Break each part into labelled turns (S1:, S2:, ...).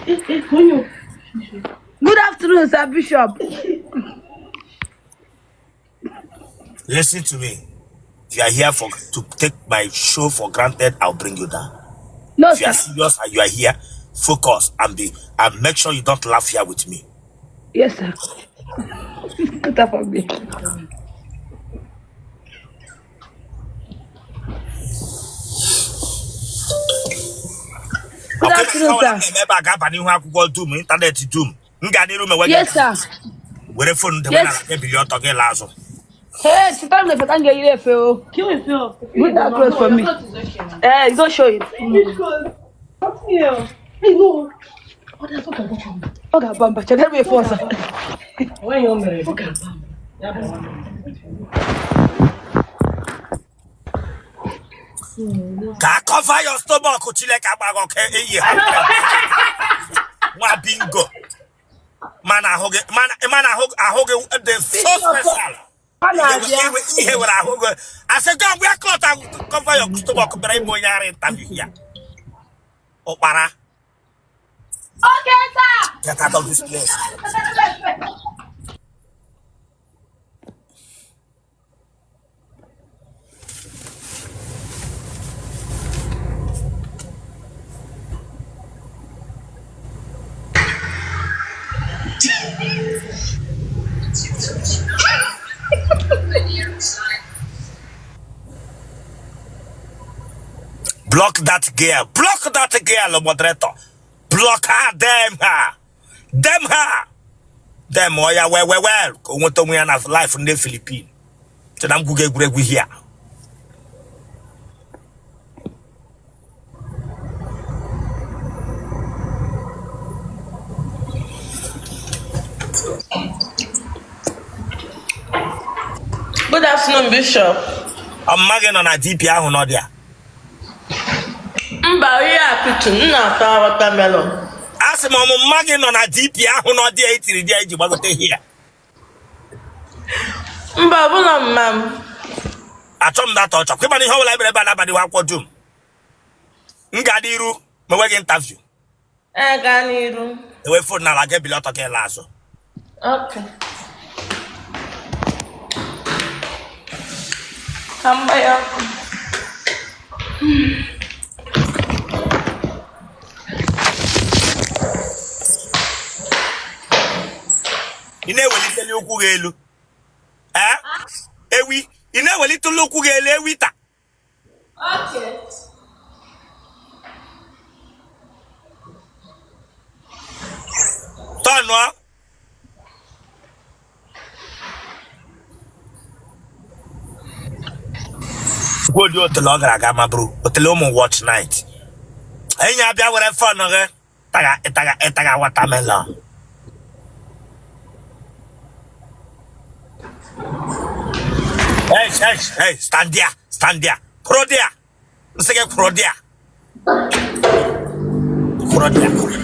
S1: Good afternoon, Sir Bishop.
S2: Listen to me. If you are here for to take my show for granted, I'll bring you down.
S1: No,
S2: If you are
S1: sir.
S2: serious and you are here, focus and be and make sure you don't laugh here with me.
S1: Yes, sir. Put that for me. Good
S2: Okay,
S1: afternoon,
S2: ọ
S1: sir.
S2: na-eme ebe a ga-aba n'ihu akwụkwọ dum ịntanetị dum m ga n'iru mewe gị
S1: Yes, sir.
S2: were phone dewe
S1: Yes.
S2: n'ala gị bilie ọtọ gị laa azụ.
S1: Hey, chetara m na efe ka m ga-eyiri efe o. Put that clothes for me. Eh, go show it. Ọ ga-aba mba, chetara m efe ọzọ.
S2: Ka cover your stomach. Chineke agbaghị ọkụ eyi ha nwa bingo mana ahụ gị mana ahụ gị dị so special.
S1: Ọ na-abịa.
S2: Ihe were ahụ gị asị go and wear cloth and cover your stomach bịara ime onye ara interview ya ụkpara.
S1: Okay, sir.
S2: Get out of this place. Block that girl. Block that girl, moderator. Block her, damn her. Damn her. Damn ọ ya well well well ka o nweta onwe ya na life ndị Philippine. Che na m gwugo egwuregwu here.
S3: Good afternoon, Bishop.
S2: Mma gị nọ na DP ahụ nọ dị a.
S3: Mba, ihe a picture m na-ata watermelon.
S2: A sị m ọ mma gị nọ na DP ahụ nọ dị a itiri di ya iji gbagote here.
S3: Mba, ọ bụla mma m.
S2: Achọ m data ọchọ. Kwịba na ihe ọbụla ebere ebe a na-abalị akwụkwọ dum. M ga n'iru mewe gị interview.
S3: Ee, gaa n'iru.
S2: Ewe phone n'ala gị ebili ọtọ gị laa azụ.
S3: Okay. Ka m gbanye ọkụ.
S2: Ị na-eweliteli ụkwụ gị elu. Ee? Ewi, ị na-eweliteli ụkwụ gị elu ewi taa.
S3: Okay.
S2: Tọnụọ. Gwodi otele ọ gara aga ma bụrụ otele ụmụ watch night. Enyi abịa were phone gị taga ịtaga ịtaga watermelon. Hey, hey, hey, stand there, stand there. Kwụrụ there. M sị gị kwụrụ there. Kwụrụ there.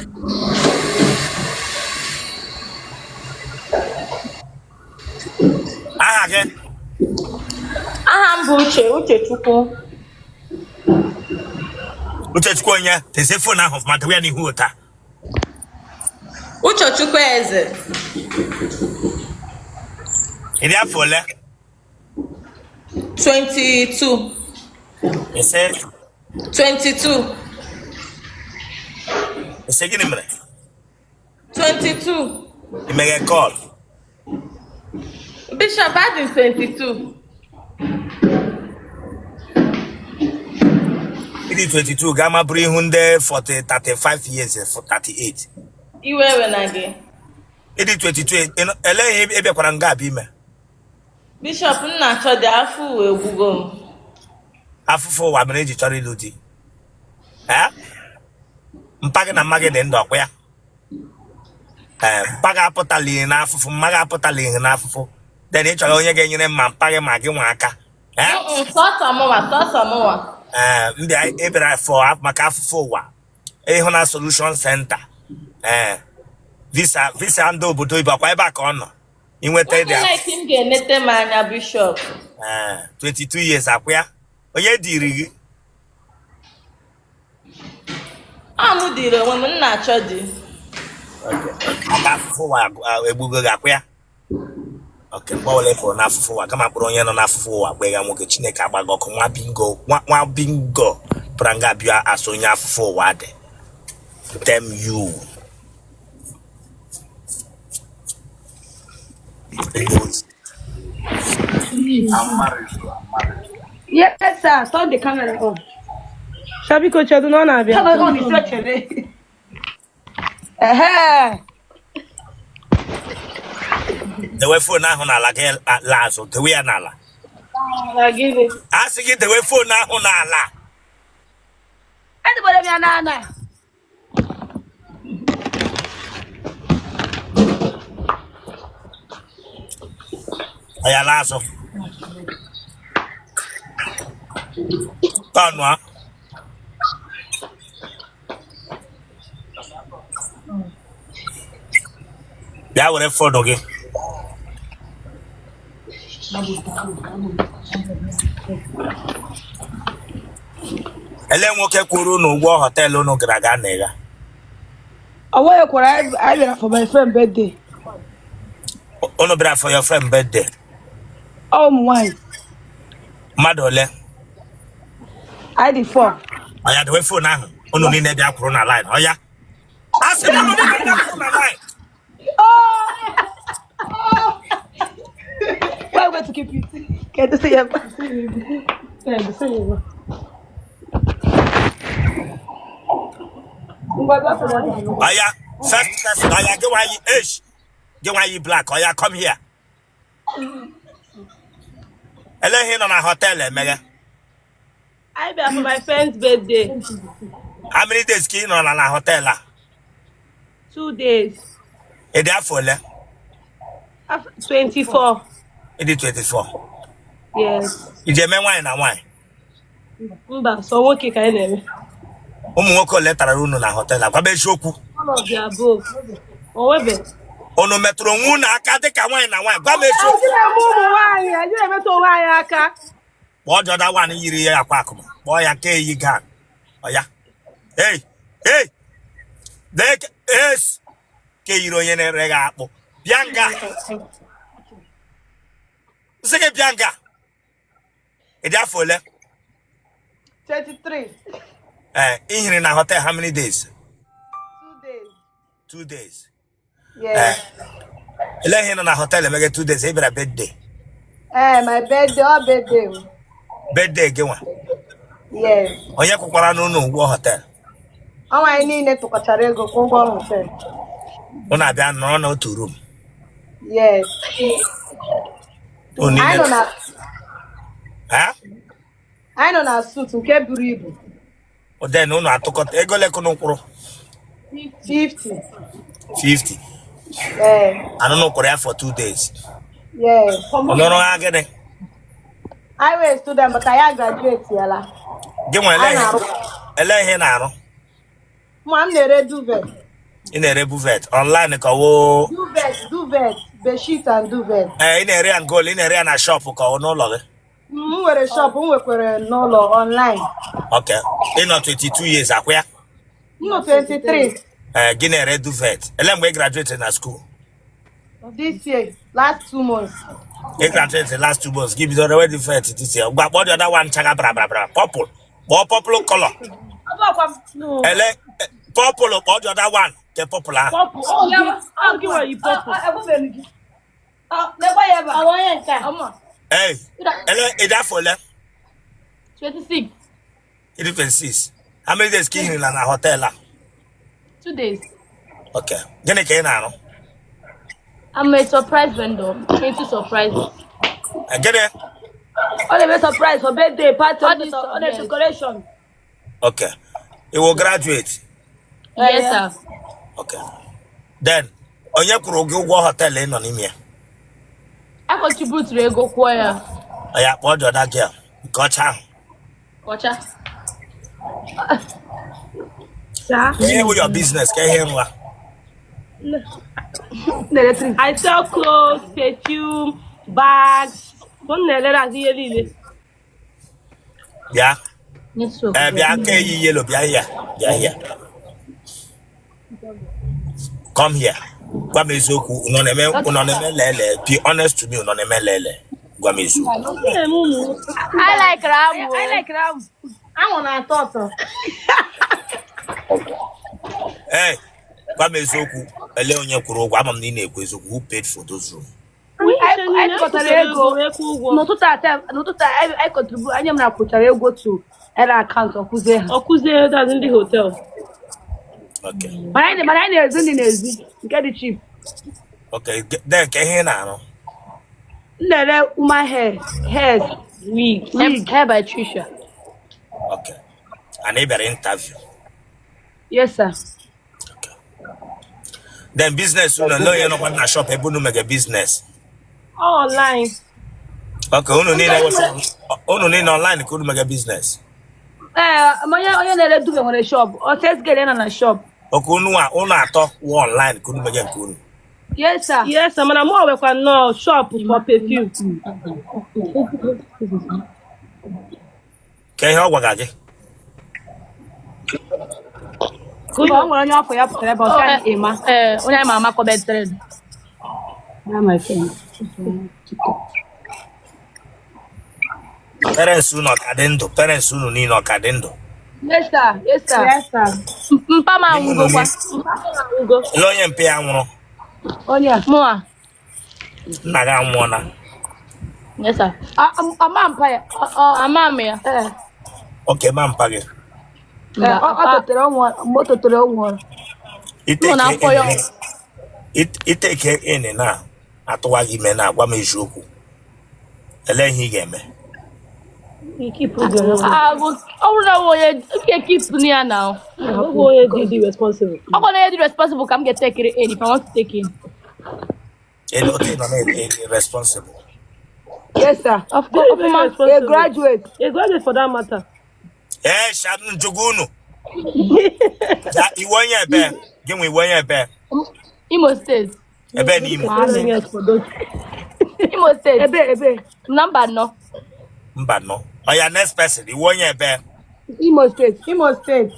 S2: Aha gị?
S3: Aha m bụ Uche, Uchechukwu.
S2: Uchechukwu onye? Tezie phone ahụ ọfụma, dewe ya n'ihu ụta.
S3: Uchechukwu Eze.
S2: Ị dị afọ ole?
S3: 22.
S2: Ị sị?
S3: 22.
S2: Ị sị gịnị mere?
S3: 22.
S2: Ị meghe call?
S3: Bishop, adị m 22.
S2: Ị dị 22 gaa ma bụrụ ihu ndị 40 35 years 38.
S3: Iwe ewena gị.
S2: Ị dị 22, elee ihe ị bịakwara nga abịa ime?
S3: Bishop, m na-achọ di, afọ ụwa egbugo m.
S2: Afụfụ ụwa mere iji chọrọ ịlụ di. Ee? Mpa gị na mma gị dị ndụ ọkwa ya? Ee, mpa gị apụtala ihe n'afụfụ, mma gị apụtala ihe n'afụfụ. Then ị chọrọ onye ga-enyere ma mpa gị ma gị nwa aka. Ee?
S3: Mm-mm, sọsọ mụnwa, sọsọ mụnwa.
S2: Ee, ndị ị bịara for maka afụfụ ụwa. Ịhụ na solution center. Ee, visa visa ndị obodo oyibo ọkwa ebe a ka ọ nọ. Inweta
S3: Onye
S2: ịdị afọ.
S3: like m ga-enete m anya, Bishop.
S2: Ee, 22 years akwụ ya. Onye dịrị gị?
S3: Ọ mụ dịrị onwe m, m na-achọ di.
S2: Maka afụfụ ụwa egbugo gị akwa ya. Okay, mgbe ọbụla ị pụrụ n'afụfụ ụwa, kama kpụrụ onye nọ n'afụfụ ụwa gbega nwoke, Chineke agbago ọkụ. Nwa bingo, nwa bingo pụrụ nga bịa asụ onye afụfụ ụwa dị. Damn you.
S4: I'm married. I'm married.
S1: Yes, sir. Turn the camera on.
S5: Shabiko chedu na ọ na-abịa.
S1: Camera on is chere. Ehe.
S2: Dewe phone ahụ n'ala gị laa azụ, dewe ya n'ala.
S5: Na gịnị?
S2: A sị gị dewe phone ahụ n'ala.
S1: Edebere m ya n'ala.
S2: Ya laa azụ. Tọnụọ. Bịa were phone gị. Ele nwoke kwụrụ unu ụgwọ hotel unu gara aga na ịga?
S1: Ọ nweghị kwara anyị bịara for my friend birthday.
S2: Unu bịara for your friend birthday?
S1: Ọ ụmụ nwaanyị.
S2: Mmadụ ole?
S1: Anyị dị four.
S2: Ọya, dewe phone ahụ. Unu niile bịa kwụrụ na line. Ọya, a sị m unu niile bịa kwụrụ na line.
S1: Where are we going to keep it? Can you see it?
S2: Ọya, first person. Ọya, gị nwa yi h gị nwa yi black. Ọya, come here. Ele ihe ị nọ na hotel emeghe?
S5: I bịara for my friend's birthday.
S2: How many days ka ị nọ na hotel a?
S5: 2 days.
S2: Ị dị afọ ole?
S5: 24.
S2: Ị dị 24?
S5: Yes.
S2: Ị ji eme nwaanyị na nwaanyị?
S5: Mba, sọ nwoke ka anyị na-eme.
S2: Ụmụ nwoke ole tara unu na hotel a? Gwaba eziokwu.
S5: All of the above. O nwebe.
S2: Unu metụrụ onwe unu aka dịka nwaanyị na nwaanyị? Gwa m eziokwu.
S5: Anyị na-eme ụmụ nwaanyị, anyị na-emetụ onwe anyị aka.
S2: Kpọọ the other one yiri ya akwa akụma. Kpọọ ya nke eyi gown. Ọya, hey, hey, lee es ke yiri onye na-ere gị akpụ. Bịa nga, sị gị bịa nga. Ị dị afọ ole?
S3: 23.
S2: Ee, ị hiri na hotel how many days?
S3: 2 days.
S2: 2 days?
S3: Yes.
S2: Ele ihe ị nọ na hotel emege 2 days? Ị bịara birthday?
S3: Eh, my birthday, all birthday.
S2: Birthday gị nwa?
S3: Yes.
S2: Onye kwụkwara n'ụlọ ụgwọ hotel?
S3: Ọnwa anyị niile tụkọchara ego kwụ ụgwọ hotel.
S2: Unu abịa nọrọ n'otu room?
S3: Yes.
S2: Unu
S3: Anyị
S2: niile
S3: nọ na
S2: ha?
S3: Anyị nọ na suite nke buru ibu.
S2: Then unu atụkọta ego ole ka unu kwụrụ?
S3: 50.
S2: 50?
S3: Eh,
S2: Anụnụ kwụrụ ya for 2 days?
S3: Yes.
S2: Ọnụrụ ha gịnị?
S3: Anyị were student, but anyị graduate yala.
S2: Gị nwa, ele
S3: Anyị
S2: ihe
S3: na-arụ.
S2: ele ihe ị na-arụ?
S3: Mụ, m na-ere duvet.
S2: Ị na-ere duvet online ka ọ wụ?
S3: Duvet, duvet, bedsheet and duvet.
S2: Ee, ị na-ere ya ngol, ị na-ere ya na shop ka ọ n'ụlọ gị?
S3: M nwere shop, m nwekwara n'ụlọ, online.
S2: Ok, ị nọ 22 years, akwụ ya?
S3: M nọ 23.
S2: Ee, gị na-ere duvet. Ele mgbe ị graduate na school?
S3: This year, last 2 months.
S2: Ị graduate last 2 months, gị bido rewe duvet this year. Gwa, kpọọ the other one chaga bra bra bra, purple. Kpọọ purple color.
S5: No.
S2: Ele purple, kpọọ the other one nke purple ahụ.
S5: Purple. Oh, gị nwere yi purple.
S1: Àwọn onye nke a.
S2: Ee, ele ị dị afọ ole?
S6: 26.
S2: Ị dị 26. How many days ka ị hirila na hotel a?
S6: 2 days.
S2: Ok, gịnị ka ị na-arụ?
S6: I'm a surprise vendor. Into surprise.
S2: Eh, gịnị?
S1: Ọ na-eme surprise for birthday party.
S6: All this-
S1: Ọ na
S6: yes.
S1: decoration.
S2: Ok, ị wụ graduate?
S6: Yes, sir.
S2: Ok, then onye kwụrụ gị ụgwọ hotel ị nọ n'ime ya?
S6: I contribute ego kwụọ ya.
S2: Ọ ya, kpọọ the other girl nke ọcha ahụ.
S6: Ọcha.
S5: Sir?
S2: Ihe wụ your business ka ihe nwa?
S1: Na-eletrik.
S5: I sell clothes, perfume, bags. M na-elere azụ ihe niile.
S2: Bịa.
S6: Network.
S2: Ee, bịa nke yi yellow. Bịa here, bịa here. Come here. Gwa m eziokwu, unu na-eme unu na-eme lele. Be honest to me, unu na-eme lele. Gwa m eziokwu.
S5: Na-eme ụmụ
S6: I like amụ.
S1: I like amụ.
S3: Anwụ na-atọ ụtọ.
S2: Ee, gwa m eziokwu, ele onye kwụrụ ụgwọ? Ama m na ị na-ekwu eziokwu. Who paid for those room?
S1: Anyị kọtara ego n'ụtụtụ a n'ụtụtụ a anyị contribute anya m na kwụchara ego to era akaụntụ ọkụzie ha.
S5: Ọ kụzie dazi ndị hotel.
S2: Okay.
S1: Mana anyị na-ezi ndị na-ezi nke dị cheap.
S2: Okay, then ka ihe ị na-arụ?
S1: M na-ere human hair, hairs,
S5: wig.
S1: Wig.
S6: Hair by Trisha.
S2: Okay. And ị bịara interview.
S1: Yes, sir.
S2: Okay. Then business unu, ele onye nọkwa na shop ebe unu mege business?
S5: Online.
S2: Okay, unu niile unu niile online ka unu mege business.
S1: Ee, onye onye na-ere duvet nwere shop. Ọ sales girl nọ na shop.
S2: Okay, unu a unu atọ wụ online ka unu mege nke unu.
S1: Yes, sir.
S5: Yes sir, mana mụ nwekwa nnọọ shop for perfume.
S2: Ka ihe ọ gwaga gị?
S1: Mba, o nwere onye ọfọ ya pụtara ebe ọ sị anyị ịma.
S6: Ee, onye anyị ma ama kọbetere.
S1: Na my friend.
S2: Parents unu ọ ka dị ndụ? Parents unu niile ọ ka dị ndụ?
S1: Yes, sir. Yes, sir.
S3: Yes, sir.
S6: Mpa m anwụgokwa.
S2: Ele onye mpe ya nwụrụ?
S1: Onye a.
S6: Mụa.
S2: Nna gị anwụọla?
S6: Yes, sir.
S1: Ama mpa ya.
S6: Ama m ya.
S1: Ee.
S2: Okay, ma mpa gị.
S1: Ee, ọ totere ọnwụ mgbe o totere ọnwụ.
S6: Mụ na afọ ya.
S2: Iteke ene na atụwa gị ime na agwa m eziokwu. Ele ihe ị ga-eme?
S6: Ah, ọ bụrụ na onye nke keep ya na.
S5: Ọ bụ onye dị responsible.
S6: Ọ bụ onye dị responsible ka m ga-etekere in if I want to take in.
S2: Ele otu ị nọ na-ede responsible.
S1: Yes, sir.
S6: Of course, ọfụma.
S1: A graduate.
S5: A graduate for that matter.
S2: Ee, sham njogo unu. Ya iwe onye ebe, gị nwe iwe onye ebe,
S6: Imo State.
S2: Ebe n'Imo.
S6: Imo State.
S1: Ebe ebe.
S6: Na mba nọ.
S2: Mba nọ. Oya, next person, iwe onye ebe.
S1: Imo State.
S3: Imo State.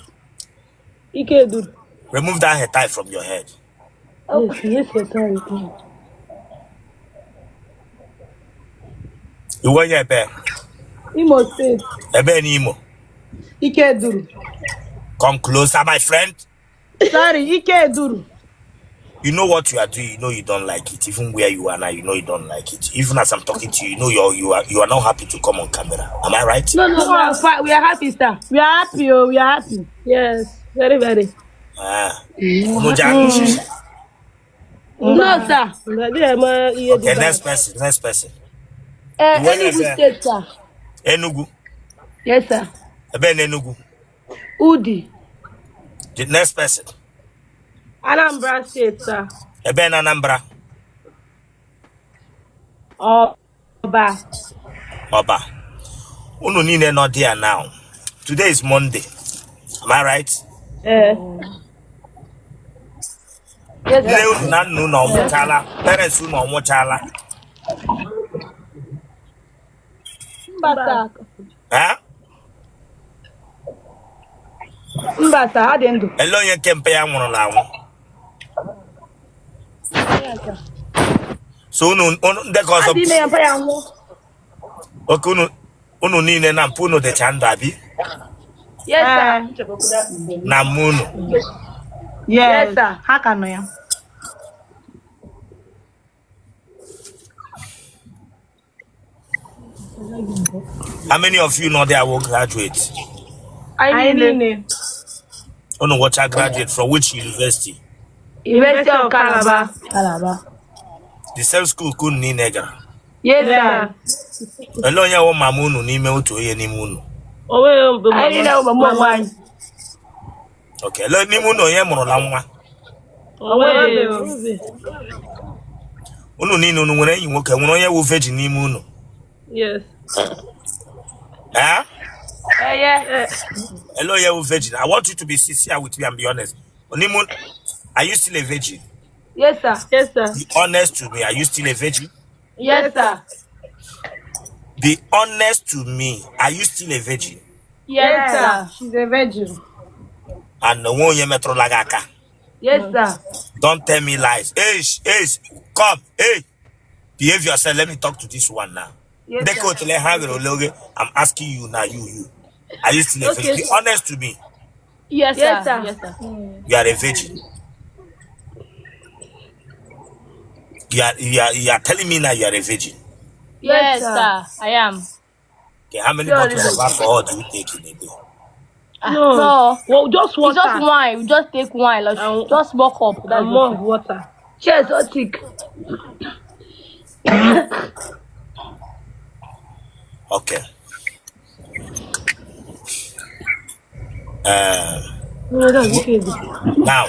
S5: Ikedu.
S2: Remove that hair tie from your head.
S5: Yes, yes, sir.
S2: Iwe onye ebe,
S3: Imo State.
S2: Ebe n'Imo.
S3: Ikeduru.
S2: Come closer, my friend.
S3: Sorry, Ikeduru.
S2: You know what you are doing. You know you don't like it. Even where you are now, you know you don't like it. Even as I'm talking to you, you know you are not happy to come on camera. Am I right?
S1: No, no, we are fine. We are happy, sir.
S3: We are happy, oh, we are happy.
S5: Yes, very, very.
S2: Ah. Unu ji aṅụ shisha.
S1: No, sir.
S2: Okay, next person, next person. Iwe onye
S1: Enugu
S2: ebe?
S1: State, sir.
S2: Enugu.
S1: Yes, sir.
S2: Ebe na Enugu.
S1: Udi.
S2: The next person.
S5: Anambra State, sir.
S2: Ebe na Anambra.
S5: Ọba.
S2: Ọba. Unu niile nọ there now. Today is Monday. Am I right?
S5: Eh.
S1: Yes,
S2: Nne
S1: sir.
S2: unu na nna unu ọnwụchala? Parents unu ọnwụchala?
S1: Mba, sir.
S2: Eh?
S1: Mba, sir. Ha dị ndụ.
S2: Ele onye nke mpe ya nwụrụ anwụ? So unu unu ndị ka ọzọ
S1: Adị ime ya mpa ya nwụọ.
S2: Okay, unu unu niile na mpụ unu dịcha ndụ abi?
S1: Yes, sir.
S2: Na mma unu.
S3: Yes,
S1: Yes, sir.
S3: Ha ka nọ ya.
S2: How many of you know they are graduate?
S1: Anyị
S3: Anyị
S1: niile.
S3: niile.
S2: Unu watcha graduate from which university?
S1: University of Calabar.
S3: Calabar.
S2: The same school ka unu niile gara.
S1: Yes, sir.
S2: Ele onye wụ mama unu n'ime otu onye n'ime unu?
S5: O nweghị mgbe
S1: Anyị niile wụ mama onwe anyị.
S2: Okay, ele n'ime unu onye mụrụla nwa?
S5: O nweghị.
S2: Unu niile unu nwere enyi nwoke, nwere onye wụ virgin n'ime unu?
S5: Yes.
S2: Eh?
S1: Eh, yeah.
S2: Ele onye wụ virgin? I want you to be sincere with me and be honest. N'ime unu, are you still a virgin?
S1: Yes, sir.
S5: Yes, sir.
S2: Be honest to me. Are you still a virgin?
S1: Yes, sir.
S2: Be honest to me. Are you still a virgin?
S6: Yes, sir.
S3: She's a virgin.
S2: And onwe onye metụrụla gị aka?
S1: Yes, sir.
S2: Don't tell me lies. Hey, hey, come, hey, behave yourself. Let me talk to this one now.
S1: Yes,
S2: They
S1: sir.
S2: go to let her. I'm asking you now, you. Are you still a
S6: Okay.
S2: virgin? Be honest to me.
S6: Yes,
S1: Yes,
S6: sir.
S1: sir.
S6: Yes, sir.
S2: You are a virgin. You are telling me now you are a virgin.
S6: Yes,
S1: Yes, sir.
S6: sir. I am.
S2: Okay, how many
S1: Sure,
S2: bottles of
S1: little.
S2: alcohol do you take in a day?
S6: Ah,
S5: No.
S6: no.
S5: Well, just
S6: It's just
S5: water
S6: wine. We just take wine. Like,
S5: and,
S6: just walk up. That's
S5: and
S6: it.
S5: more water.
S1: Cheers, Otik.
S2: Okay.
S5: No, that's okay.
S2: Now,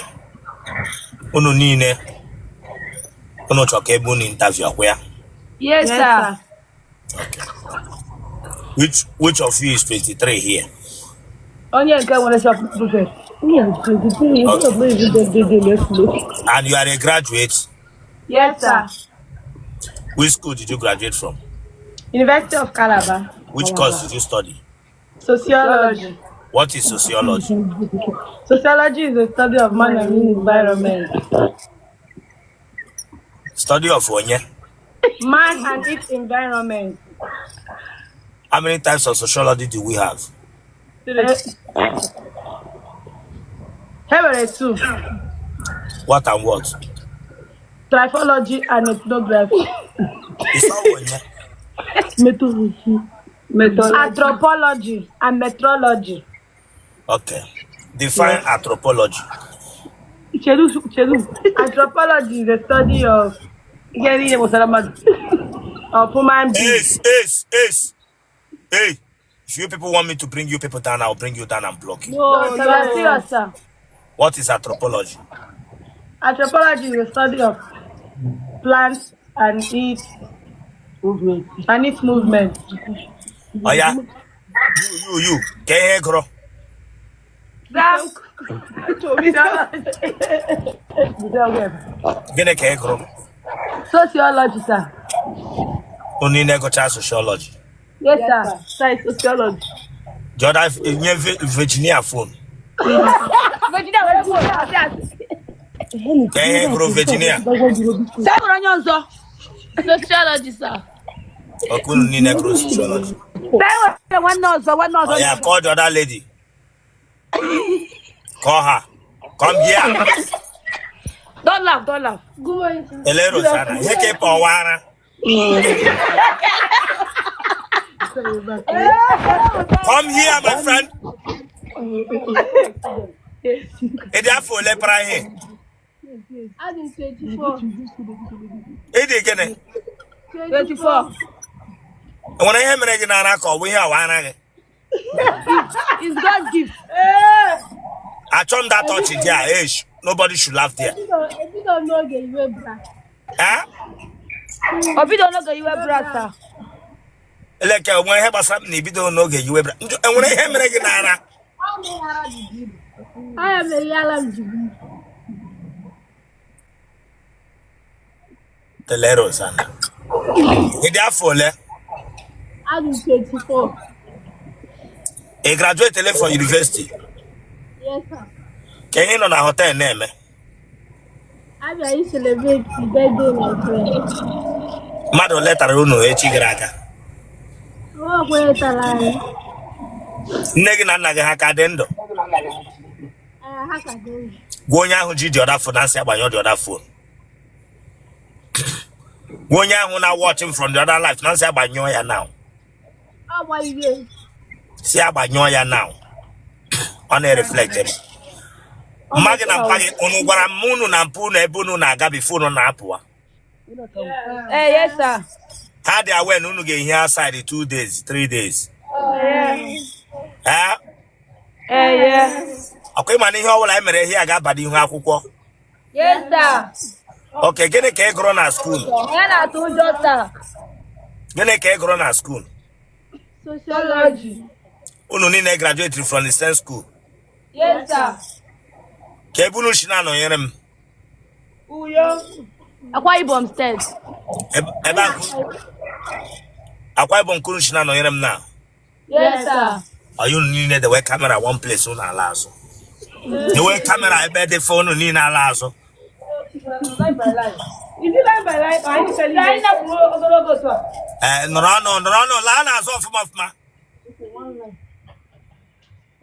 S2: unu niile, unu chọrọ ka ebe unu interview ọkwa ya?
S1: Yes,
S5: Yes,
S1: sir.
S5: sir.
S2: Okay. Which of you is 23 here?
S1: Onye nke nwere shop buffet.
S2: Okay. And you are a graduate.
S1: Yes, sir.
S2: Which school did you graduate from?
S5: University of Calabar.
S2: Which course did you study?
S5: Sociology.
S2: What is sociology?
S5: Sociology is the study of man and his environment.
S2: Study of onye?
S5: Man and its environment.
S2: How many types of sociology do we have?
S5: Here were two.
S2: What and what?
S5: Trifology and ethnography.
S2: It's not onye.
S1: Methodology.
S5: Anthropology and metrology.
S2: Okay. Define anthropology.
S1: Chedu, chedu.
S5: Anthropology is the study of
S1: Ihe niile gbasara mmadụ.
S5: of human beings.
S2: Ace, ace, ace. Hey, if you people want me to bring you people down, I'll bring you down and block you.
S5: No, sir, we are serious, sir.
S2: What is anthropology?
S5: Anthropology is the study of plants and its
S1: Movement.
S5: and its movement.
S2: Oh yeah, you. Get here, girl.
S1: Sir.
S2: Gịnị ka ị gụrụ?
S1: Sociology, sir.
S2: Unu niile gụchaa sociology.
S1: Yes, sir.
S5: Sir, it's sociology.
S2: The other nye Virginia phone.
S1: Virginia, were phone.
S2: Ka ihe gụrụ Virginia.
S1: Sir, nwere onye ọzọ.
S6: Sociology, sir.
S2: Okay, unu niile gụrụ sociology.
S1: Sir, nwere nwanne ọzọ, nwanne ọzọ.
S2: Oh yeah, call the other lady. Call her. Come here.
S1: Don't laugh, don't laugh.
S6: Good morning, sir.
S2: Ele Rosanna. Ihe ka ị pọwara. Come here, my friend. Ị dị afọ ole para ihe?
S6: I'm 24.
S2: Ị dị gịnị?
S1: 24.
S2: Enwere ihe mere gị n'ara ka ọ bụ ihe ọwa ara gị?
S1: It's God's gift.
S2: Achọ m that touch there. Hey, nobody should laugh there.
S6: Ebido n'oge iwe bra.
S2: Eh?
S1: Obido n'oge iwe bra, sir.
S2: Eleke, enwere ihe gbasara m na ibido n'oge yiwe bra. Njụ, enwere ihe mere gị n'ara?
S6: Aya m eyala m jibu.
S2: Tele Rosanna. Ị dị afọ ole?
S6: I'm 24.
S2: Ị graduate from university?
S6: Yes, sir.
S2: Ka ihe nọ na hotel na-eme?
S6: Abịa i celebrate the birthday of my friend.
S2: Mmadụ ole tara unu echi gara aga?
S6: Nwa okwenye tara anyị.
S2: Nne gị na nna gị ha ka dị ndụ?
S6: Eh, ha ka dị ndụ.
S2: Gwa onye ahụ ji the other phone na nsị agbanyụ the other phone. Gwa onye ahụ na watching from the other life na nsị agbanyụọ ya now.
S6: Ọ gbanyere.
S2: Si agbanyụọ ya now. Ọ na-reflect ebe. Mma gị na mpa gị unu gwara m unu na mpụ unu ebe unu na-aga before unu na-apụwa.
S1: Eh, yes, sir.
S2: Ha dị aware na unu ga-ehi outside 2 days, 3 days. Eh?
S1: Eh, yeah.
S2: Ọkwa ịma na ihe ọbụla anyị mere ihe a ga-aba n'ihu akwụkwọ.
S1: Yes, sir.
S2: Okay, gịnị ka ị gụrụ na school?
S1: Ya na-atụ ụjọ, sir.
S2: Gịnị ka ị gụrụ na school?
S6: Sociology.
S2: Unu niile graduate from the same school.
S1: Yes, sir.
S2: Ka ebe unu si na-anọnyere m.
S5: Uyo.
S6: Akwa Ibom State.
S2: Ebe ahụ Akwa Ibom ka unu si na-anọnyere m na.
S6: Yes, sir.
S2: Are unu niile dewe camera one place unu ala azụ. Enwe camera ebe dị phone niile ala azụ.
S1: Line by line.
S5: Is it line by line or anyị chọrọ
S1: Anyị na-akwụ ogologo otu a.
S2: Ee, nọrọ ọnụ, nọrọ ọnụ, laa n'azụ ọfụma ọfụma.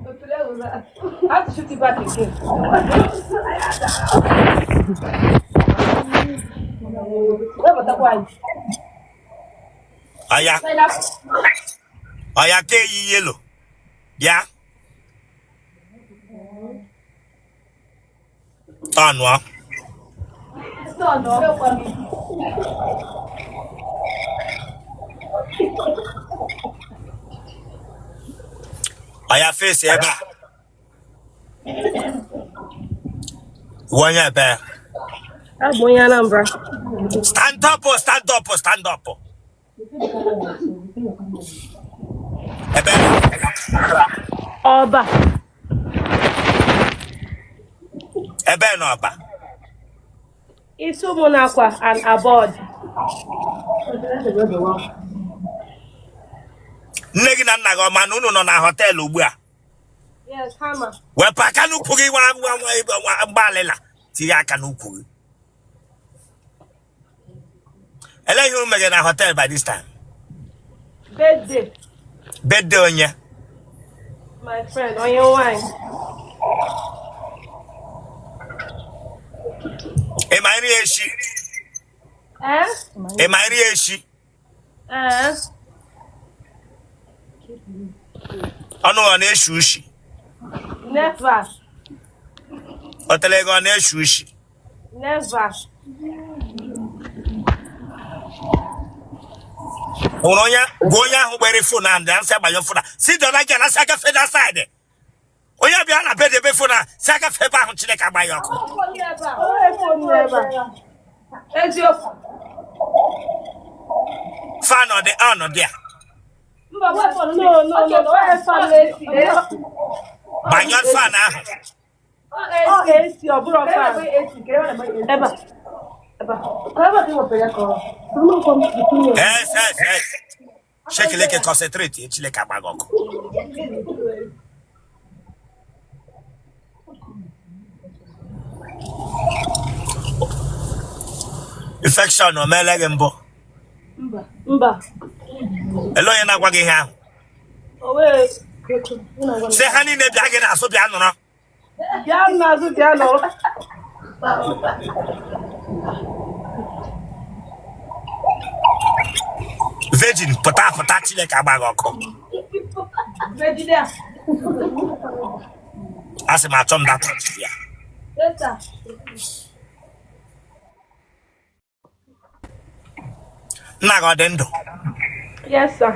S1: I have to shoot it back again. Webatakwa anyị.
S2: Ọya, ọya ka eyi yellow. Bịa. Tọnụọ. Ọya face ebe a. Iwe onye ebe.
S5: Abụ onye Anambra.
S2: Stand up, stand up, stand up. Ebe.
S5: Ọba.
S2: Ebe n'ọba.
S5: Isi ụmụnakwa and abọd.
S2: Nne gị na nna gị ọma na unu nọ na họteelụ ugbu a?
S5: Yes, hama.
S2: Wepụ aka n'ukwu gị, nwa nwa nwa mgbalịla tinye aka n'ukwu gị. Ele ihe unu mere na họteelụ by this time?
S5: Birthday.
S2: Birthday onye?
S5: My friend, onye nwanyị.
S2: Ị ma nri eshi?
S5: Eh?
S2: Ị ma nri eshi?
S5: Eh?
S2: Ọnụ ọ na-eshi ushi?
S5: Never.
S2: Otele gị ọ na-eshi ushi?
S5: Never.
S2: Hụrụ onye gwa onye ahụ gbere phone ahụ na nsị agbanyụ phone a si dị ọna gị na sị agafe na side onye bịa na bed ebe phone a si agafe ebe ahụ Chineke agba ya ọkụ.
S5: Onye phone nọ ebe a.
S1: Eziokwu.
S2: Fan ọ dị on dị a?
S1: Mba, wepụ.
S5: No, no, no, no. Onye fan na-esi.
S2: Gbanyụọ fan ahụ.
S5: Ọ AC, ọ bụrụ fan. Ebe a. Ebe a.
S2: Yes, yes, yes. Shekeleke concentrate, Chineke agba gị ọkụ. Infection o meela gị mbụ?
S5: Mba.
S2: Ele onye na-agwa gị ihe ahụ?
S5: O wee.
S2: Sị ha niile bịa gị n'azụ bịa nọrọ.
S5: Bịa n'azụ bịa nọrọ.
S2: Virgin pụta pụta Chineke agba gị ọkụ. Asị m achọ m data ya. Nna gị ọ dị ndụ?
S5: Yes, sir.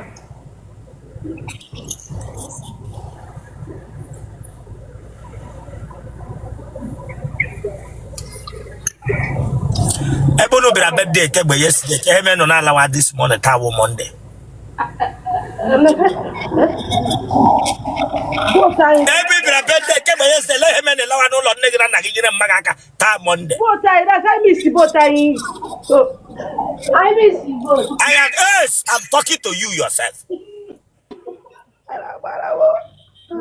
S2: Ebe unu bịara birthday kemgbe yesterday ka eme nọ na-alawa this morning taa wụ Monday.
S5: Vote anyị.
S2: Ebe ị bịara birthday kemgbe yesterday lee eme na-alawa n'ụlọ nne gị na nna gị nyere mma gị aka taa Monday.
S5: Vote anyị, that's I miss vote anyị. So,
S1: I miss vote.
S2: I am yes, I'm talking to you yourself.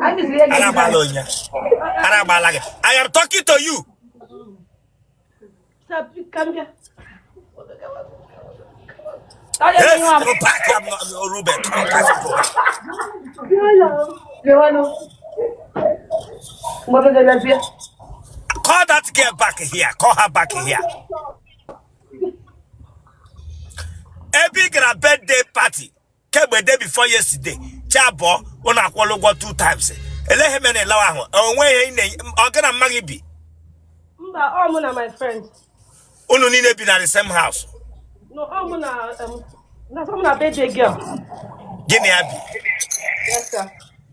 S1: I miss ihe
S2: Ara agbala onye. Ara agbala gị. I am talking to you.
S5: sir, please come here.
S2: Yes, go back. I'm not Ruben. Come back. Go back. Call that girl back here. Call her back here. Ebe ị gara birthday party kemgbe day before yesterday chi abụọ unu akwụọla ụgwọ 2 times. Ele ihe mere na ịlawa ahụ onwe ihe ị na-enye ọ gị na mma gị bi?
S5: Mba, ọ mụ na my friend.
S2: Unu niile bi na the same house?
S5: No, ọ mụ na na mụ na birthday girl.
S2: Gị na ya bi?
S5: Yes, sir.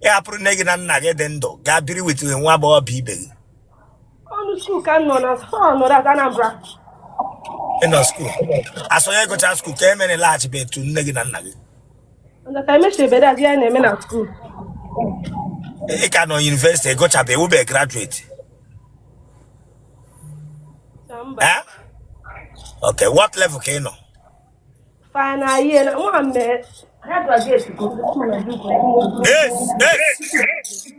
S2: Ị hapụrụ nne gị na nna gị dị ndụ gaa biri with nwa agbọghọbịa ibe gị?
S5: Ọnụ school ka m nọ na ọ nọ na Anambra.
S2: Ị nọ school asonye gụcha school ka e mere laghachibe etu nne gị na nna gị?
S5: Ndị ka emechiri ebe that ya na-eme na school.
S2: Ị ka nọ university gụchabe ewube graduate?
S5: Sir, mba.
S2: Eh? Okay, what level ka ị nọ?
S5: Final year na nwa mee.
S2: Yes, yes.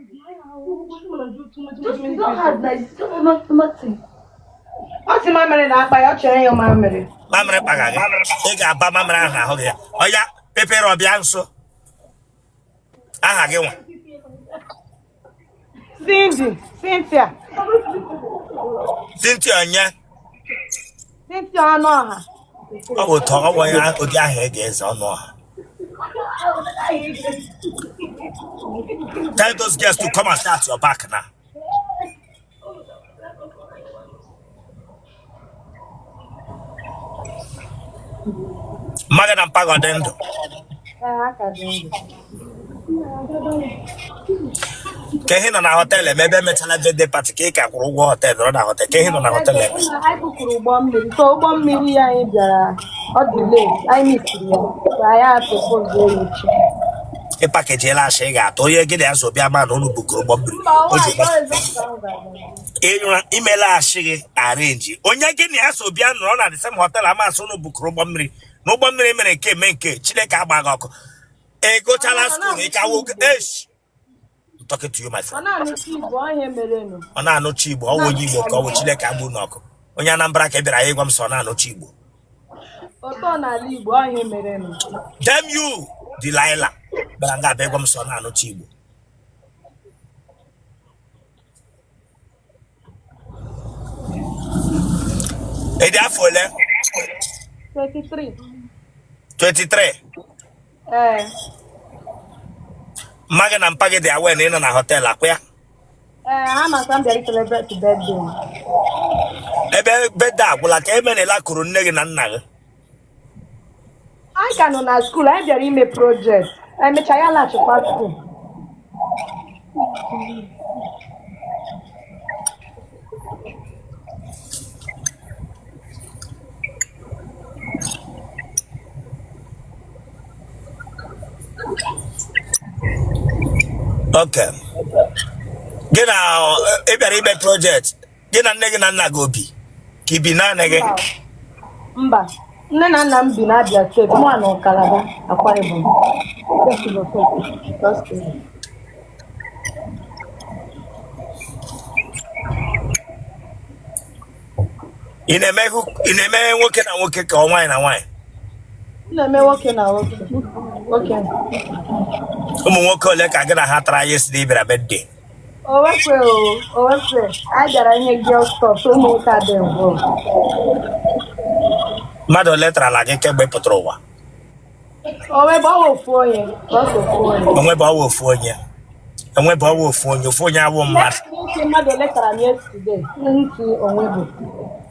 S1: Just you don't have like it's just normal thing.
S5: Ọ sị mamịrị na-akpa ya, ọ chọrọ ịnyụ mamịrị.
S2: Mamịrị kpaga gị, ị ga-aba mamịrị ahụ ahụ gị ya. Ọya pepere ọbịa nso. Aha gị nwa?
S5: Cindy, Cynthia.
S2: Cynthia onye?
S5: Cynthia Ọnụọha.
S2: Ọ bụ ụtọ ọ bụ onye ụdị aha ị ga-eze ọnụ ọha. Tell those girls to come and start your back now. Mma gị na mpa gị ọ dị ndụ?
S5: Ee, ha ka dị ndụ.
S2: Ka ihe nọ na họteelụ eme ebe emechala birthday party ka ị ka kwụrụ ụgwọ họteelụ nọrọ na họteelụ ka ihe nọ na họteelụ eme?
S5: Anyị bukuru ụgbọ mmiri, so ụgbọ mmiri anyị bịara ọ dị late, anyị misiri ya, so anyị apụpụzie ya echi.
S2: Ị pakejiela asị ị ga-atụ onye gị na ya so bịa ma na unu bukuru ụgbọ mmiri
S5: Mba,
S2: o ji
S5: ọnwa atọ ezepụta ahụ ga-abịa.
S2: ịnyụra imela asị gị arenji onye gị na ya so bịa nọrọ na the same hotel amasị unu bukuru ụgbọ mmiri na ụgbọ mmiri mere nke eme nke Chineke agba gị ọkụ. Ị gụchala
S5: Ọ
S2: skuul ị ka
S5: na-anụchi
S2: nwoke
S5: Igbo.
S2: esh. I'm talking to you, my
S5: Ọ
S2: friend.
S5: na-anụchi Igbo, ọ ihe merenụ.
S2: Ọ na-anụchi Igbo, ọ wụ onye Igbo ka ọ wụ Chineke agbụ n'ọkụ. Onye Anambra ka ị bịara ya ịgwa m sọ ọ na-anụchi Igbo.
S5: Ụtọ n'ala Igbo, ọ ihe merenụ.
S2: Damn you, Delilah. Bịara nga abịa ịgwa m sọ ọ na-anụchi Igbo. Ị dị afọ ole?
S5: 23.
S2: 23.
S5: Ee.
S2: Mma gị na mpa gị dị aware na ị nọ na họteelụ akwa ya?
S5: Ee, ha ma ka m bịara celebrate birthday m.
S2: Ebe birthday agwụla ka emenela kụrụ nne gị na nna gị.
S5: Anyị ka nọ na skuul, anyị bịara ime project. Emechaa ya laghachikwa skuul.
S2: Okay. Gị na ị bịara ime project gị na nne gị na nna gị obi ka ị bi naanị gị?
S5: Mba, nne na nna m bi n'Abia steeti, mụ nọ Calabar, Akwa Ibom.
S2: Ị na-eme nwoke na nwoke ka ọ nwaanyị na nwaanyị?
S5: M na-eme nwoke na nwoke. Nwoke.
S2: Ụmụ nwoke ole ka gị na ha tara ya esi na ị bịara birthday?
S5: O wekwe o, o wekwe. Anyị bịara ihe girl stuff, so ụmụ nwoke adịghị involved.
S2: Mmadụ ole tarala gị kemgbe ị pụtara ụwa?
S5: O webe ọwa ofu onye, sọsọ ofu onye.
S2: Onwebe ọwa ofu onye. Enwebe ọwa ofu onye, ofu onye awụ mmadụ.
S5: Nwoke mmadụ ole tara m yesterday, ntị onwe bụ.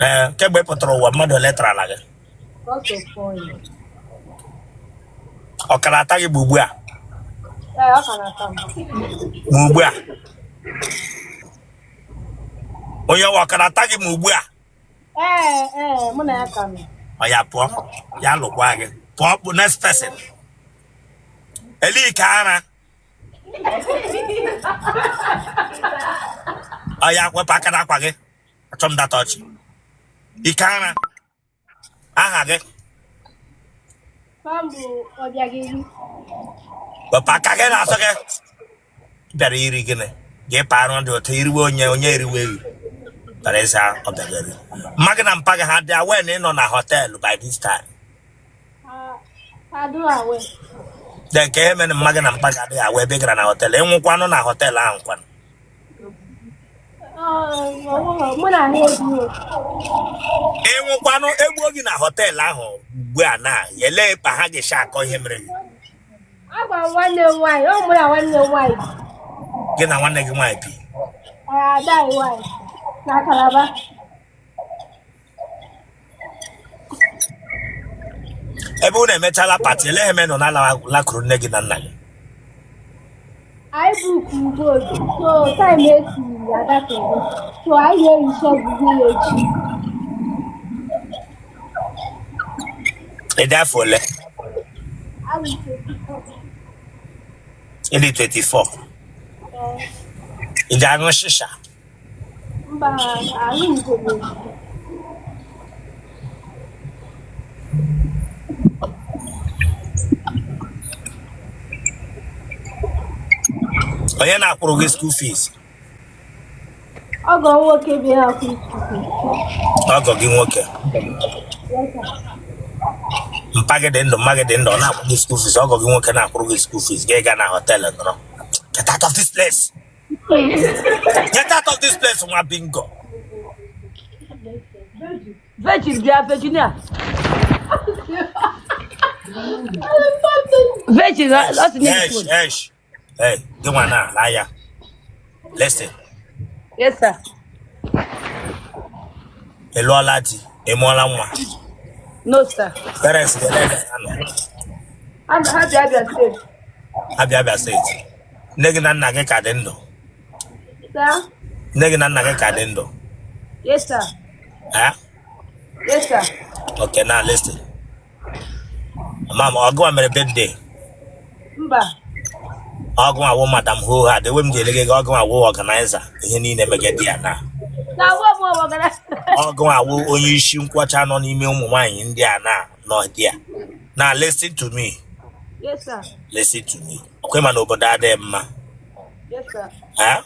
S2: Ee, kemgbe ị pụtara ụwa mmadụ ole tarala gị?
S5: Sọsọ ofu onye.
S2: Ọ ka na-ata gị ugbu a?
S5: Ee, ọ ka na-ata m.
S2: Ma ugbu a? Onye ọwa ọ ka na-ata gị ma ugbu a?
S5: Ee, ee, mụ na ya ka nọ.
S2: Ọ ya pụọ, ya lụkwa gị. Pụọ bụ next person. Elike ara. Ọ ya wepụ aka n'akwa gị. Achọ m data ọchị. Ike ara. Aha gị?
S6: Afa m bụ Ọbịageli.
S2: Wepụ aka gị n'azụ gị. Bịara iri gịnị? Gị parụ dị ụtọ iriwe onye onye eriwe gị. Bịara ịza Ọbịageli. Mma gị na mpa gị ha dị aware na ị nọ na họteelụ by this time?
S6: Ha adịghị aware.
S2: De nke ihe mere mma gị na mpa gị adịghị aware ebe ị gara na họteelụ, ịnwụkwanụ na họteelụ ahụ kwanụ.
S6: Mụ na ha ebighị.
S2: Ịnwụkwanụ egbuo gị na họteelụ ahụ ugbu a na elee ka ha ga-esi akọ ihe mere gị?
S6: Agwa m nwanne m nwaanyị, ọ mụ na nwanne m nwaanyị.
S2: Gị na nwanne gị nwaanyị bi?
S6: Ada anyị nwaanyị na Calabar.
S2: Ebe unu emechala party, elee ihe mere na lakụrụ nne gị na nna gị?
S6: Anyị buku boat, so time esiri agafego, so anyị ga-eyi ya echi.
S2: Ị dị afọ ole? Ị dị 24. Ị ji aṅụ shisha?
S6: Mba, aṅụ njem.
S2: Onye na-akwụrụ gị school fees?
S6: Ọgọ m nwoke bi na-akwụ ikuku.
S2: Ọgọ gị nwoke?
S6: Yes, sir.
S2: Mpa gị dị ndụ, mma gị dị ndụ, ọ na-akwụ gị school fees, ọgọ gị nwoke na-akwụrụ gị school fees, gị gaa na hotel nọrọ. Get out of this place, get out of this place, nwa bingo.
S1: Virgin bịa, Virginia. Virgin, ọ sị nye gị
S2: Esh
S1: phone.
S2: esh, hey, gị nwa na ala ya, listen.
S1: Yes, sir.
S2: Ị lụọla di? Ị mụọla nwa?
S1: No, sir.
S2: Parents gị ele ha nọ?
S1: Ha bi Abia State.
S2: Abịa Abia State. Nne gị na nna gị ka dị ndụ?
S1: Sir?
S2: Nne gị na nna gị ka dị ndụ?
S1: Yes, sir.
S2: Eh?
S1: Yes, sir.
S2: Okay, now listen. Mama, ọ gịwa mere birthday?
S1: Mba.
S2: Ọ gịwa wụ Madam Hoha, the way m ji ele gị, ọ gịwa wụ organizer ihe niile mege di ya na.
S1: Na awụ m ọgara.
S2: Ọ gịwa wụ onye isi nkwọcha nọ n'ime ụmụ nwaanyị ndị a na nọ di ya. Now listen to me.
S1: Yes, sir.
S2: Listen to me. Ọkwa ma na obodo adịghị mma.
S1: Yes, sir.
S2: Eh?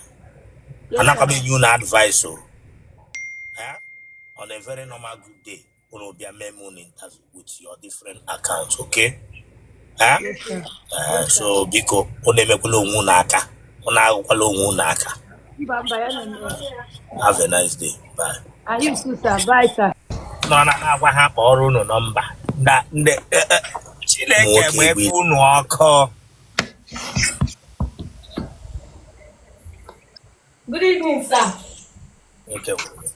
S1: Yes,
S2: Anakwa m
S1: sir.
S2: enye unu advice o. Eh? On a very normal good day, unu bịa mee m unu interview with your different accounts, okay? Eh?
S1: Yes, sir.
S2: Eh, so biko, unu emekwala onwe unu aka, unu agụkwala onwe unu aka.
S1: Mba, mba, ya na
S2: Have a nice day. Bye.
S1: And you too, sir. Bye, sir.
S2: Nọ na na-agwa ha kpọrọ unu nọmba na ndị Chineke
S7: Nwoke
S2: gbekwa unu ọkụ.
S3: Good evening, sir.
S2: Nwoke nwere.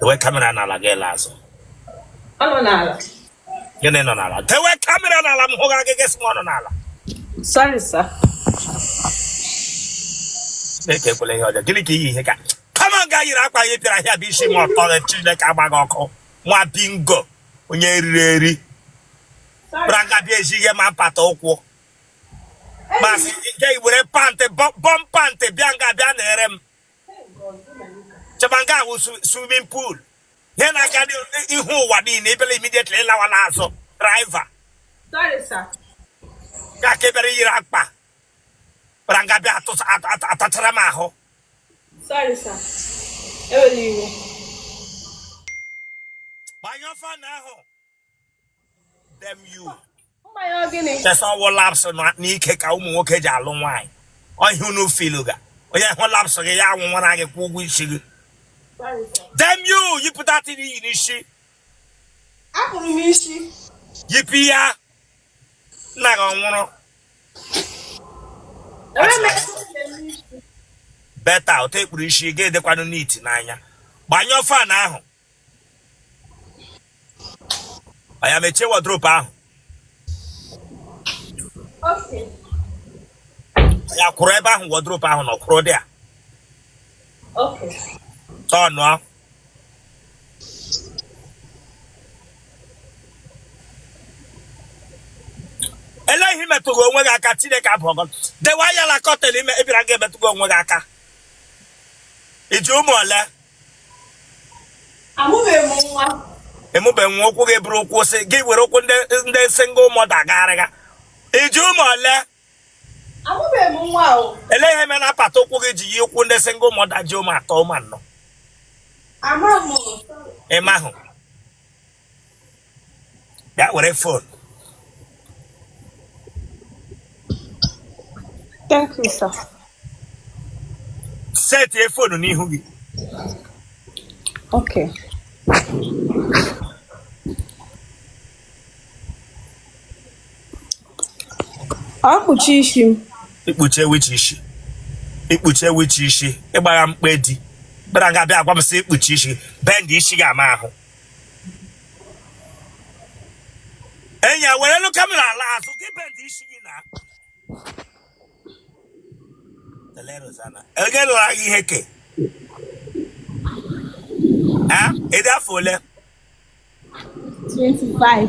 S2: Dewe camera n'ala gị la azụ.
S3: Ọ nọ n'ala.
S2: Gịnị nọ n'ala? Dewe camera n'ala, m hụ gị, gị sị m ọ nọ n'ala.
S3: Sorry, sir.
S2: Chineke ekwela ihe ọjọọ. Gịnị ka iyi ihe ka kama nga yiri akwa ihe pịara ahịa bụ isi m ọtọ gị? Chineke agbaghị ọkụ, nwa bingo, onye riri eri.
S3: Sorry.
S2: Branga bịa ezi ihe ma pata ụkwụ masị nke were pant bọm pant bịa nga bịa na-ere m cheba nga ahụ swimming pool ihe na-aga ihu ụwa niile ịbịala immediately ịlawa n'azụ driver.
S3: Sorry, sir.
S2: Ka ka bịara yiri akpa branga bịa atachara m ahụ.
S3: Sorry, sir. Ewela iwe.
S2: Gbanyụọ fan ahụ, damn you.
S3: Mmanya ọ gịnị?
S2: Chesa ọwụ laps n'ike ka ụmụ nwoke ji alụ nwaanyị ọhịa unu filuga onye hụ laps gị ya anwụnwara gị kwụ ụgwọ isi gị.
S3: Sorry, sir.
S2: Damn you, yipụta tiri iyi n'isi.
S3: Akpụrụ m isi.
S2: Yipụ ya, nna gị ọ nwụrụ?
S3: Enweghị m ego m ji eme isi.
S2: Better ụtọ ekpuru isi ga edekwanụ neat n'anya. Gbanyụọ fan ahụ. Ọ ya mechie wardrobe ahụ.
S3: Okay.
S2: Ya kwụrụ ebe ahụ wardrobe ahụ nọ, kwụrụ dị a.
S3: Okay.
S2: Tọnụọ. Ele ihe metụghị onwe gị aka? Chineke abụọ dewa ya la curtain ime ịbịara gị emetụghị onwe gị aka. Iji ụmụ ole?
S3: Amụbeghị m nwa.
S2: Emube nwa, ụkwụ gị bụrụ ụkwụ sị gị were ụkwụ ndị single mother garịga. Iji ụmụ ole?
S3: Amụbeghị m nwa o.
S2: Ele ihe mere na apata ụkwụ gị ji yi ụkwụ ndị single mother ji ụmụ atọ, ụmụ anọ?
S3: Ama m.
S2: Ịma ahụ bịa were phone.
S3: Thank you, sir.
S2: Setie phone n'ihu gị.
S3: Okay. Ọ kpuchi isi m.
S2: Ikpuchi ewichi isi, ikpuchi ewichi isi, ịgbagha mkpe di bịara nga bịa gwa m sị ikpuchi isi. Bend isi gị ama ahụ. Enyi ya were elu camera ala azụ gị, bend isi gị na Tele Rosanna. Onye lụrụ gị ihe ke ha? Ịdị afọ ole?
S6: 25.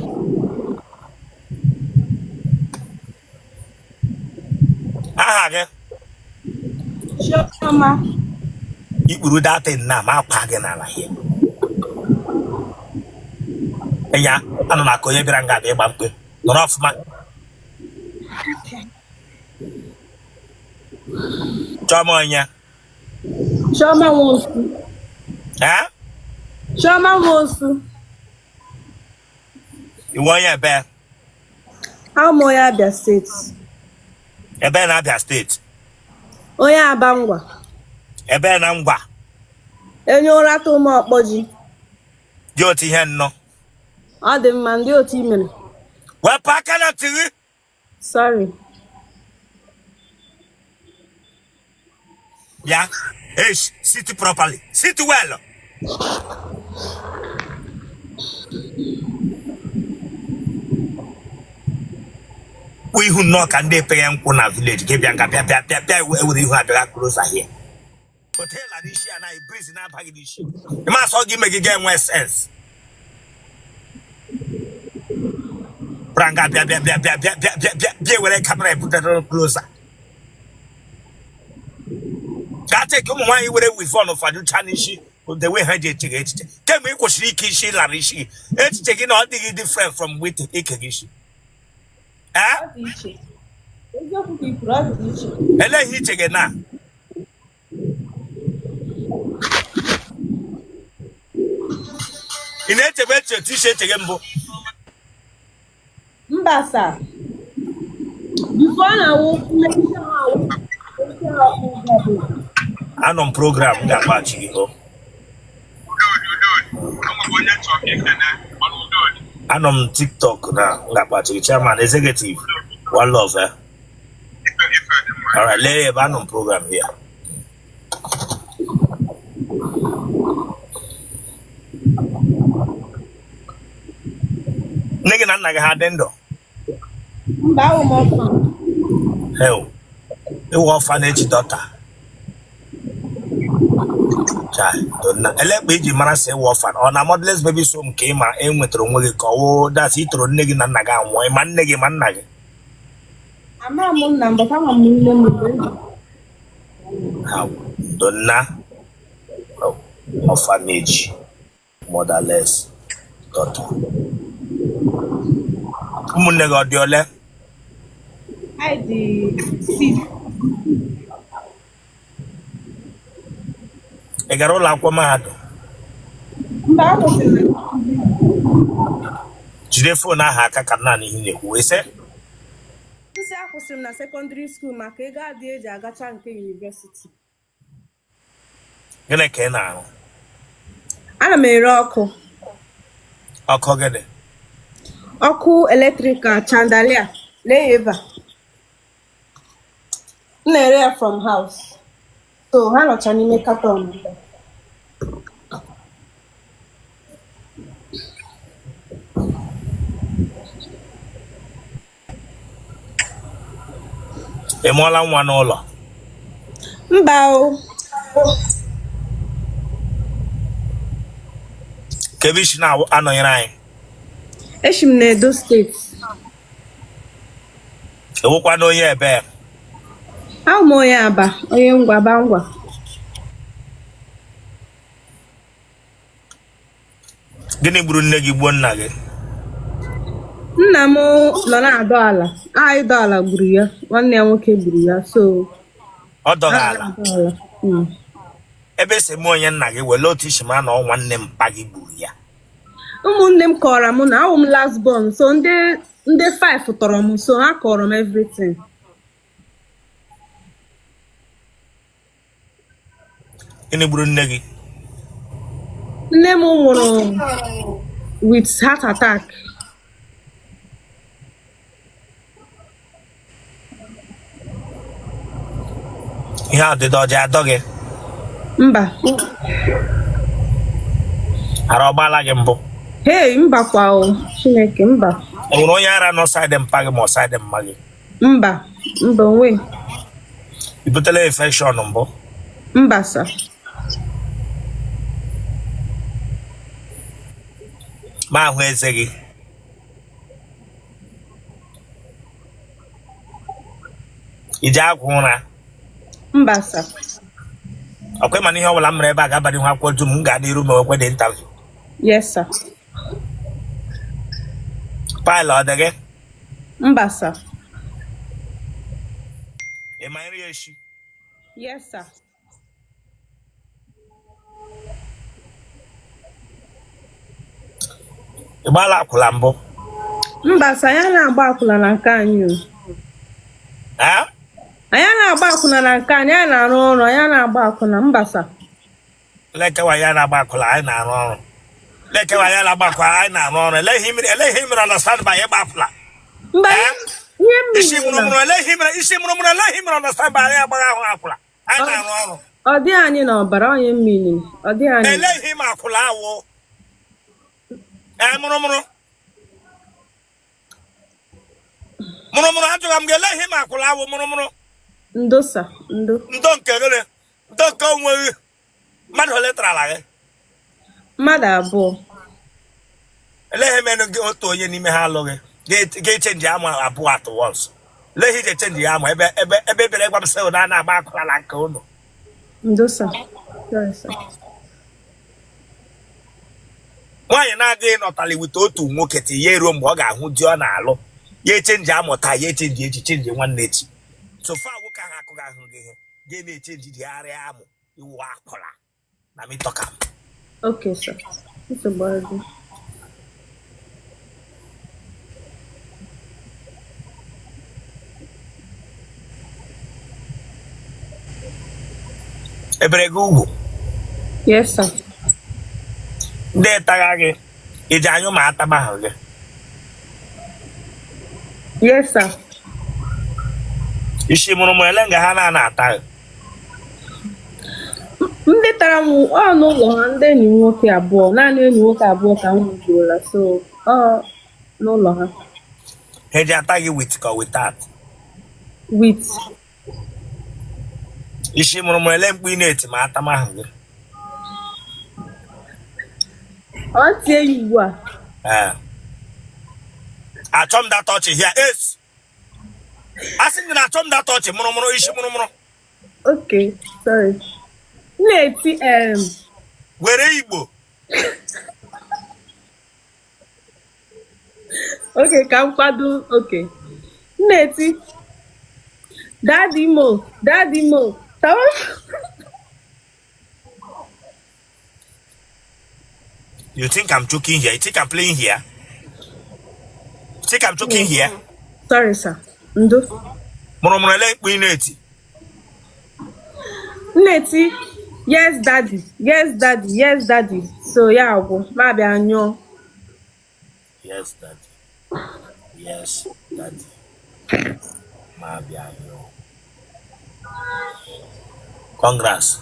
S2: Aha gị?
S6: Chioma.
S2: Ikpuru datin na ma akwa gị n'ala hie. Enya anụ na aka onye bịara nga abịa ịgba mkpe nọrọ ọfụma.
S6: Okay.
S2: Chọọ m onye.
S5: Chioma Nwosu.
S2: Ee?
S5: Chioma Nwosu.
S2: Ị wụ onye ebe?
S5: Awụ m onye Abia State.
S2: Ebe na Abia State?
S5: Onye Aba Ngwa.
S2: Ebe na Ngwa?
S5: Enye ụra ta ụmụ ọkpọji.
S2: Dị otu ihe nnọọ.
S5: Ọ dị mma, ndị otu i mere.
S2: Wepụ aka na ntị gị.
S5: Sorry.
S2: Ya, hey, sit properly, sit well. Kwụ ihu nnọọ ka ndị epeghe nkwụ na village gị bịa nga bịa bịa bịa bịa ewere ihu abịa closer here. Hotela n'isi anaghị breeze na-abaghị n'isi. Ịma asọ gị ime gị ga-enwe sense. Pranga bịa bịa bịa bịa bịa bịa bịa bịa bịa were camera ebutere closer. Ka cheki ụmụ nwaanyị were weave-on fajucha n'isi the way ha ji eche gị echiche kemgbe ị kwụsịrị ike isi lara isi gị echiche gị na ọ dịghị different from with ike gị isi. Ee?
S3: Ọ dị iche. Eziokwu ka i kwuru, ọ dị iche.
S2: Elee ihe iche gị na ị na-echebe echiche otu i si eche gị mbụ?
S5: Mba sir. Before na-awụ mmegide ha awụ esi ha ọkụ ụgwọ ọbụla.
S2: Anọ m program m ga-akpaghachi gị o. Anọ m TikTok na m ga-akpaghachi gị chairman executive one love eh? All right, lee ebe anọ m program here. Nne gị na nna gị ha dị ndụ?
S5: Mba, awụ m orphan.
S2: Hell, ị wụ orphanage daughter. Chai, donna. Ele mgbe i ji mara sị ị wụ orphan? Ọ na motherless baby home ka ị ma e nwetara onwe gị ka ọ wụ that ị toro nne gị na nna gị anwụọ ị ma nne gị ma nna gị?
S5: Ama m nna m, but ama m nne m mgbe m
S2: Ha, donna. Oh, orphanage motherless daughter. Ụmụnne gị ọ dị ole?
S5: Anyị dị six.
S2: Ị gara ụlọ akwụkwọ mahadum?
S5: Mba, akwụsịrị m.
S2: Jide phone ahụ aka ka naanị ihe na-ekwu wee sị.
S5: Nsị akwụsịrị m na secondary school maka ego adị eji agacha nke university.
S2: Gịnị ka ị na-arụ?
S5: Ana m ere ọkụ.
S2: Ọkụ gịnị?
S5: Ọkụ electrical chandelier. Lee ya ebe a. M na-ere ya from house. So ha nọcha n'ime carton.
S2: Ị mụọla nwa n'ụlọ?
S5: Mba o.
S2: Ka ebe i si na-anọnyere anyị?
S5: Esi m na Edo State.
S2: Ị wụkwanụ onye ebe?
S5: Awụ m onye Aba, onye Ngwa, Aba Ngwa.
S2: Gịnị gburu nne gị gbuo nna gị?
S5: Nna m nọ na-adọ ala. A ịdọ ala gburu ya. Nwanne ya nwoke gburu ya. So
S2: Ọ dọghị ala.
S5: ala.
S2: Ebe esi m onye nna gị wele otu i si mara na ọ nwanne mpa gị gburu ya.
S5: Ụmụnne m kọrọ m na awụ m last born, so ndị ndị five tọrọ m, so ha kọrọ m everything.
S2: Gịnị gburu nne gị?
S5: Nne m nwụrụ with heart attack.
S2: Ihe ọdịdọ ọjọọ adọ gị?
S5: Mba.
S2: Ara ọ gbaala gị mbụ?
S5: Hey, mba kwa o. Chineke, mba.
S2: E nwere onye ara nọ side mpa gị ma ọ side mma gị?
S5: Mba, mba onwe.
S2: I butela infection mbụ?
S5: Mba sir.
S2: Ma ahụ eze gị. I ji agwụ ụra?
S5: Mba sir.
S2: Ọkwa mana ihe ọbụla m mere ebe a ga-aba n'ihu akwụkwọ dum m gaa n'iru ma nwekwe dị interview.
S5: Yes sir.
S2: Pile ọ dị gị?
S5: Mba sir.
S2: Ị ma nri eshi?
S5: Yes sir.
S2: Ị gbaala akwụla mbụ?
S5: Mba sir, anyị na-agba akwụna na nke anyị o.
S2: Ee?
S5: Anyị na-agba akwụna na nke anyị, anyị na-arụ ọrụ, anyị na-agba akwụna, mba sir.
S2: Lekewa ya na-agba akwụla anyị na-arụ ọrụ. Lekewa ya na-agba akwụla anyị na-arụ ọrụ. Ele ihe mere ele ihe mere understand by ịgba akwụla.
S5: Mba,
S2: Ee?
S5: ihe m
S2: Isi
S5: mere na
S2: mụrụmụrụ ele ihe mere isi mụrụmụrụ ele ihe mere understand by anyị agbaghị ahụ akwụla. Anyị na-arụ ọrụ.
S5: Ọ dịghị anyị n'ọbara onye mmiri, ọ dịghị anyị.
S2: Ele ihe ma akwụla awụ. Ee, mụrụmụrụ. Mụrụmụrụ ajụghị m gị ele ihe ma akwụla awụ mụrụmụrụ.
S5: Ndo sir, ndo.
S2: Ndo nke gịnị? Ndo nke onwe gị. Mmadụ ole tarala gị?
S5: Mmadụ abụọ.
S2: Ele ihe mere gị otu onye n'ime ha alụghị ga-echange amụ abụọ at once. Ele ihe iji echange ya amụ ebe ebe ebe bịara ịgwa m sị na a na-agba akwụla na nke unu.
S5: Ndo sir. Sorry, sir.
S2: Nwaanyị na-adịghị nọtali with otu nwoke ti ya eruo mgbe ọ ga-ahụ di ọ na-alụ ya echange amụ taa ya echange echi change nwanne echi so far nwoke ahụ akụghị ahụ gị ihe gị na-echange jigharịa amụ ị wụ akwụla na me talk am.
S5: Okay, sir. Nsogbu adị.
S2: Ebere gị ugwu?
S5: Yes, sir.
S2: Ndị tagha gị iji anyụ ma atama ahụ gị?
S5: Yes, sir.
S2: Isi mụrụmụrụ ele nga ha na-ana ata gị?
S5: Ndị tara m ọ n'ụlọ ha, ndị enyi m nwoke abụọ, naanị enyi nwoke abụọ ka m hụgorola, so ọ n'ụlọ ha.
S2: Ha eji ata gị with ka without?
S5: With.
S2: Isi mụrụmụrụ ele mkpu ị na-eti ma atama ahụ gị?
S5: Ọ tie ya ugbu a.
S2: Ee. Achọ m that ọchị here es asị m gị na achọ m that ọchị mụrụmụrụ isi mụrụmụrụ.
S5: Okay, sorry. M na-eti
S2: Were Igbo.
S5: Okay, ka m kwado. Okay. M na-eti Daddy mo, Daddy mo. Tawa.
S2: You think I'm joking here? You think I'm playing here? You think I'm joking here?
S5: Sorry, sir. Ndo.
S2: Mụrụmụrụ ele mkpu ị na-eti?
S5: M na-eti yes daddy, yes daddy, yes daddy. So ya agwụ, ma bịa nyụọ.
S2: Yes daddy. Yes daddy. Ma bịa nyụọ. Congrats.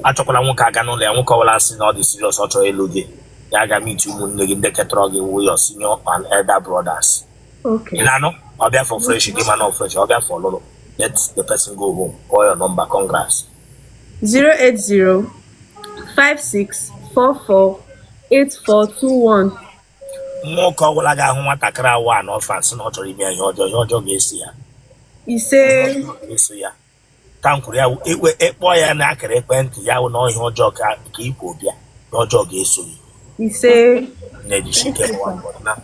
S2: Achọkwala nwoke aga n'ụlọ ya nwoke ọbụla sị na ọ dị serious ọ chọrọ ịlụ gị ya aga meet ụmụnne gị ndị ketọrọ gị wụ your senior and elder brothers.
S5: Okay.
S2: Ị na-anụ? Ọ bịa for fresh gị mana ọ fresh ọ bịa for ọlụlụ. Let the person go home. Call your number. Congrats.
S5: 080 56 44 8421.
S2: Nwoke ọbụla ga-ahụ nwatakịrị awụ an orphan sị na ọ chọrọ ime ya ihe ọjọọ ihe ọjọọ ga-eso ya.
S5: Ise.
S2: Ga-eso ya. Ka m kwuru ya wụ, ekwe ịkpọ ya na akara ekwentị ya wụ na ihe ọjọọ ka ka ikwu bịa ihe ọjọọ ga-eso gị.
S5: Ise.
S2: Na-ejisi ike n'ụwa na